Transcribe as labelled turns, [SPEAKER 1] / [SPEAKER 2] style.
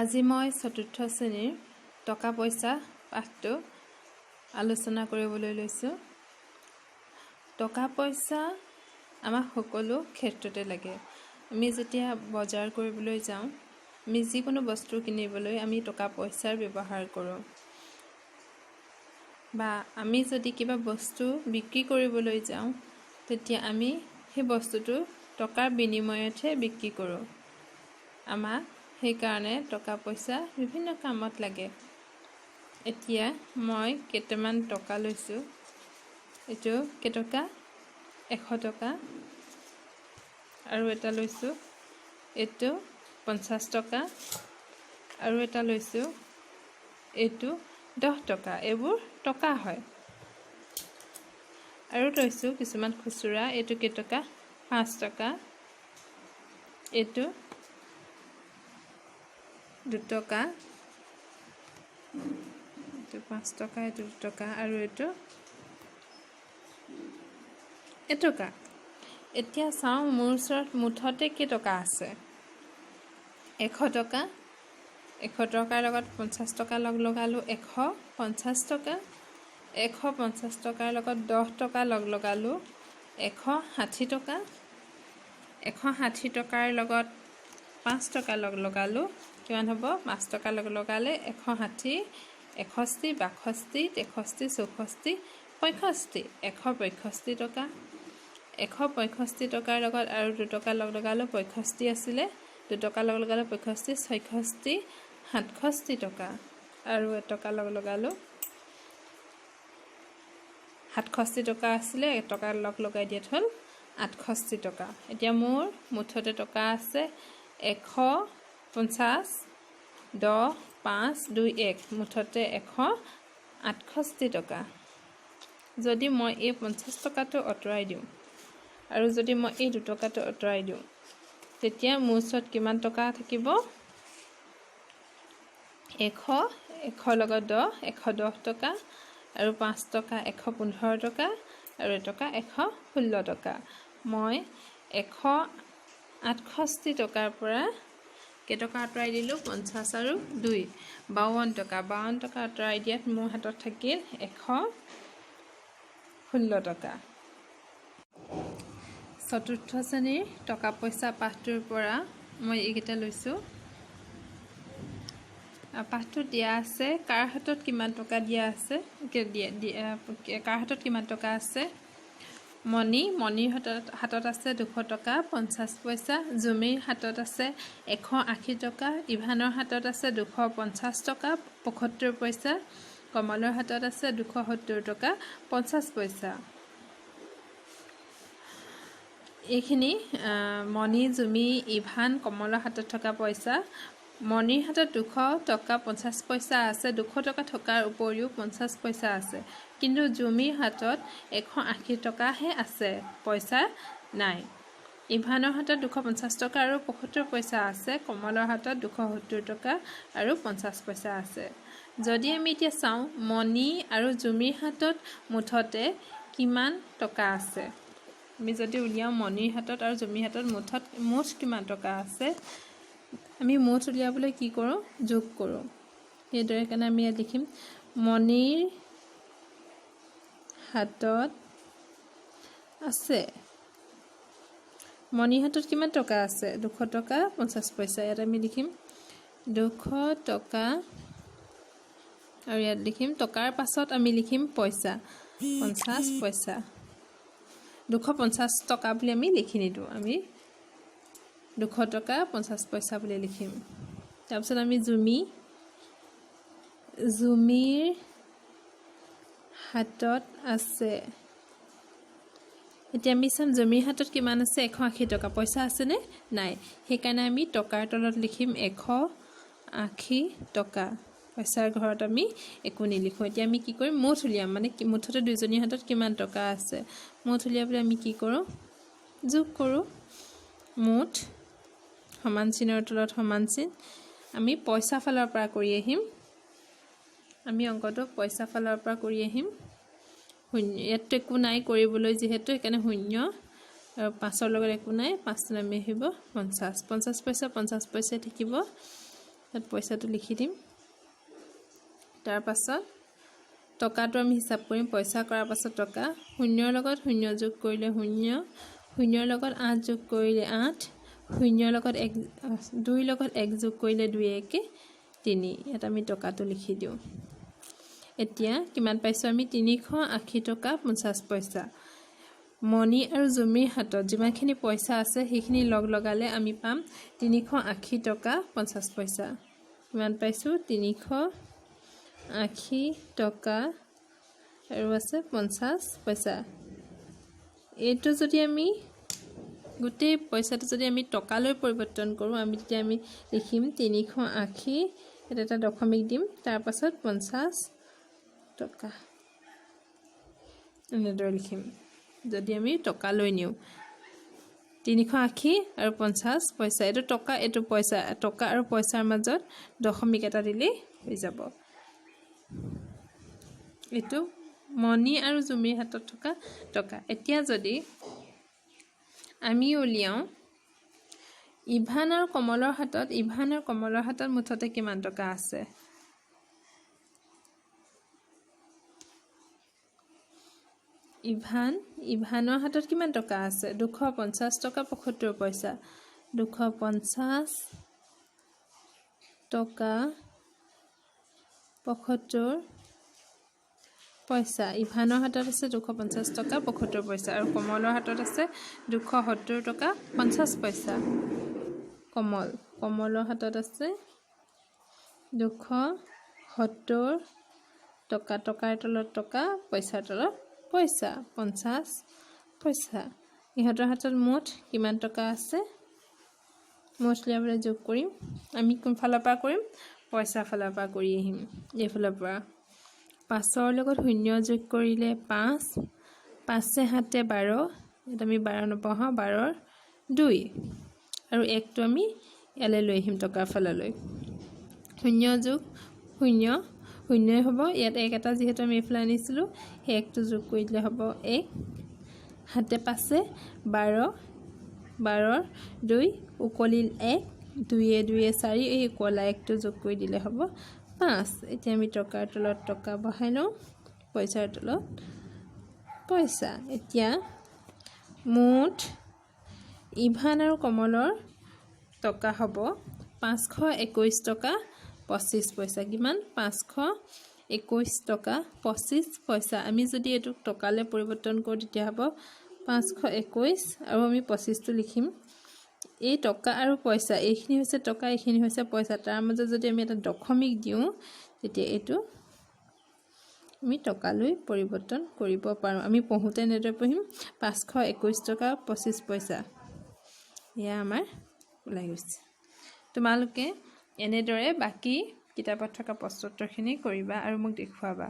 [SPEAKER 1] আজি মই চতুৰ্থ শ্ৰেণীৰ টকা পইচা পাঠটো আলোচনা কৰিবলৈ লৈছোঁ। টকা পইচা আমাক সকলো ক্ষেত্ৰতে লাগে। আমি যেতিয়া বজাৰ কৰিবলৈ যাওঁ, আমি যিকোনো বস্তু কিনিবলৈ আমি টকা পইচাৰ ব্যৱহাৰ কৰোঁ বা আমি যদি কিবা বস্তু বিক্ৰী কৰিবলৈ যাওঁ, তেতিয়া আমি সেই বস্তুটো টকাৰ বিনিময়তহে বিক্ৰী কৰোঁ। আমাক সেইকাৰণে টকা পইচা বিভিন্ন কামত লাগে। এতিয়া মই কেইটামান টকা লৈছোঁ। এইটো কেইটকা? 100 টকা। আৰু এটা লৈছোঁ, এইটো 50 টকা। আৰু এটা লৈছোঁ, এইটো 10 টকা। এইবোৰ টকা হয়। আৰু লৈছোঁ কিছুমান খুচুৰা। এইটো কেইটকা? 5 টকা। এইটো 2 টকা। এইটো 5 টকা, এইটো 2 টকা আৰু এইটো 1 টকা। এতিয়া চাওঁ, মোৰ ওচৰত মুঠতে কেইটকা আছে? 100 টকা। 100 টকাৰ লগত 50 টকা লগ লগালোঁ, 150 টকা। 150 টকাৰ লগত 10 টকা লগ লগালোঁ, 160 টকা। 160 টকাৰ লগত 5 টকা লগ লগালোঁ, কিমান হ'ব? 5 টকা লগ লগালে 160, 61, 62, 63, 64, 65, 165 টকা। 165 টকাৰ লগত আৰু 2 টকা লগ লগালোঁ, 65 আছিলে, 2 টকা লগ লগালোঁ, 65, 66, 67 টকা। আৰু 1 টকা লগ লগালোঁ, 67 টকা আছিলে, 1 টকা লগ লগাই দিয়াত হ'ল 68 টকা। এতিয়া মোৰ মুঠতে টকা আছে 150, 10, 5, 2, 1, মুঠতে 168 টকা। যদি মই এই 50 টকাটো আঁতৰাই দিওঁ আৰু যদি মই এই 2 টকাটো আঁতৰাই দিওঁ, তেতিয়া মোৰ ওচৰত কিমান টকা থাকিব? 100, 100 লগত 10, 110 টকা আৰু 5 টকা 115 টকা আৰু 1 টকা 116 টকা। মই 168 টকাৰ পৰা কেইটকা আঁতৰাই দিলোঁ? 50 আৰু 2, 52 টকা। 52 টকা আঁতৰাই দিয়াত মোৰ হাতত থাকিল 116 টকা। চতুৰ্থ শ্ৰেণীৰ টকা পইচা পাঠটোৰ পৰা মই এইকেইটা লৈছোঁ। পাঠটোত দিয়া আছে কাৰ হাতত কিমান টকা দিয়া আছে, কাৰ হাতত কিমান টকা আছে। মণিৰ হাতত আছে 200 টকা 50 পইচা। জুমিৰ হাতত আছে 180 টকা। ইভানৰ হাতত আছে 250 টকা 75 পইচা। কমলৰ হাতত আছে 270 টকা 50 পইচা। এইখিনি মণি, জুমি, ইভান, কমলৰ হাতত থকা পইচা। মণিৰ হাতত 200 টকা 50 পইচা আছে। 200 টকা থকাৰ উপৰিও 50 পইচা আছে। কিন্তু জুমিৰ হাতত 180 টকাহে আছে, পইচা নাই। ইভানৰ হাতত 250 টকা আৰু 75 পইচা আছে। কমলৰ হাতত 270 টকা আৰু 50 পইচা আছে। যদি আমি এতিয়া চাওঁ, মণি আৰু জুমিৰ হাতত মুঠতে কিমান টকা আছে, আমি যদি উলিয়াওঁ মণিৰ হাতত আৰু জুমিৰ হাতত মুঠ কিমান টকা আছে, আমি মুঠ উলিয়াবলৈ কি কৰোঁ? যোগ কৰোঁ। সেইদৰে কাৰণে আমি ইয়াত লিখিম, মণিৰ হাতত আছে, মণিৰ হাতত কিমান টকা আছে? 200 টকা 50 পইচা। ইয়াত আমি লিখিম 200 টকা আৰু ইয়াত লিখিম, টকাৰ পাছত আমি লিখিম পইচা, 50 পইচা। 250 টকা বুলি আমি লিখি নিদিওঁ, আমি 200 টকা 50 পইচা বুলি লিখিম। তাৰপিছত আমি জুমিৰ হাতত আছে, এতিয়া আমি চাম জুমিৰ হাতত কিমান আছে। 180 টকা। পইচা আছেনে? নাই। সেইকাৰণে আমি টকাৰ তলত লিখিম 180 টকা। পইচাৰ ঘৰত আমি একো নিলিখোঁ। এতিয়া আমি কি কৰিম? মুঠ উলিয়াম, মানে মুঠতে দুইজনীৰ হাতত কিমান টকা আছে। মুঠ উলিয়াবলৈ আমি কি কৰোঁ? যোগ কৰোঁ। মুঠ, সমান চিনৰ তলত সমান চিন। আমি পইচা ফালৰ পৰা কৰি আহিম। আমি অংকটো পইচা ফালৰ পৰা কৰি আহিম। শূন্য, ইয়াততো একো নাই কৰিবলৈ যিহেতু, সেইকাৰণে শূন্য আৰু পাঁচৰ লগত একো নাই, পাঁচ নামি আহিব 50। 50 পইচা, 50 পইচাই থাকিব। ইয়াত পইচাটো লিখি দিম। তাৰপাছত টকাটো আমি হিচাপ কৰিম। পইচা কৰাৰ পাছত টকা, শূন্যৰ লগত শূন্য যোগ কৰিলে শূন্য, শূন্যৰ লগত 8 যোগ কৰিলে 8, শূন্যৰ লগত 1, 2ৰ লগত 1 যোগ কৰিলে 2 1 3। ইয়াত আমি টকাটো লিখি দিওঁ। এতিয়া কিমান পাইছোঁ আমি? 380 টকা 50 পইচা। মণি আৰু জুমিৰ হাতত যিমানখিনি পইচা আছে সেইখিনি লগ লগালে আমি পাম 380 টকা 50 পইচা। কিমান পাইছোঁ? 380 টকা আৰু আছে 50 পইচা। এইটো যদি আমি গোটেই পইচাটো যদি আমি টকালৈ পৰিৱৰ্তন কৰোঁ, আমি তেতিয়া আমি লিখিম 380, ইয়াত এটা দশমিক দিম, তাৰপাছত 50 টকা এনেদৰে লিখিম। যদি আমি টকালৈ নিওঁ 380 আৰু 50 পইচা, এইটো টকা এইটো পইচা, টকা আৰু পইচাৰ মাজত দশমিক এটা দিলেই হৈ যাব। এইটো মণি আৰু জুমিৰ হাতত থকা টকা। এতিয়া যদি আমি উলিয়াওঁ ইভান আৰু কমলৰ হাতত, ইভান আৰু কমলৰ হাতত মুঠতে কিমান টকা আছে? ইভানৰ হাতত কিমান টকা আছে? 250 টকা 75 পইচা। 250 টকা 75 পইচা। ইভানৰ হাতত আছে 250 টকা 75 পইচা আৰু কমলৰ হাতত আছে 270 টকা 50 পইচা। কমলৰ হাতত আছে 270 টকা, টকাৰ তলত টকা, পইচাৰ তলত পইচা, 50 পইচা। ইহঁতৰ হাতত মুঠ কিমান টকা আছে? মুঠ উলিয়াবলৈ যোগ কৰিম। আমি কোনফালৰ পৰা কৰিম? পইচা ফালৰ পৰা কৰি আহিম। এইফালৰ পৰা 5ৰ লগত শূন্য যোগ কৰিলে 5, 5 7 12, ইয়াত আমি 12 নবহাওঁ, 12ৰ 2 আৰু 1টো আমি ইয়ালৈ লৈ আহিম টকাৰ ফাললৈ। শূন্য যোগ শূন্য শূন্যই হ'ব। ইয়াত 1 এটা যিহেতু আমি এইফালে আনিছিলোঁ, সেই 1টো যোগ কৰি দিলে হ'ব 1। 7 5 12, 12ৰ 2 উকলিল 1, 2 2 4, এই উকলা 1টো যোগ কৰি দিলে হ'ব 5। এতিয়া আমি টকাৰ তলত টকা বহাই লওঁ, পইচাৰ তলত পইচা। এতিয়া মুঠ ইভান আৰু কমলৰ টকা হ'ব 521 টকা 25 পইচা। কিমান? 521 টকা 25 পইচা। আমি যদি এইটোক টকালৈ পৰিৱৰ্তন কৰোঁ তেতিয়া হ'ব 521 আৰু আমি 25টো লিখিম। এই টকা আৰু পইচা, এইখিনি হৈছে টকা, এইখিনি হৈছে পইচা, তাৰ মাজত যদি আমি এটা দশমিক দিওঁ তেতিয়া এইটো আমি টকালৈ পৰিৱৰ্তন কৰিব পাৰোঁ। আমি পঢ়োঁতে এনেদৰে পঢ়িম 521 টকা 25 পইচা। এয়া আমাৰ ওলাই গৈছে। তোমালোকে এনেদৰে বাকী কিতাপত থকা প্ৰশ্নোত্তৰখিনি কৰিবা আৰু মোক দেখুৱাবা।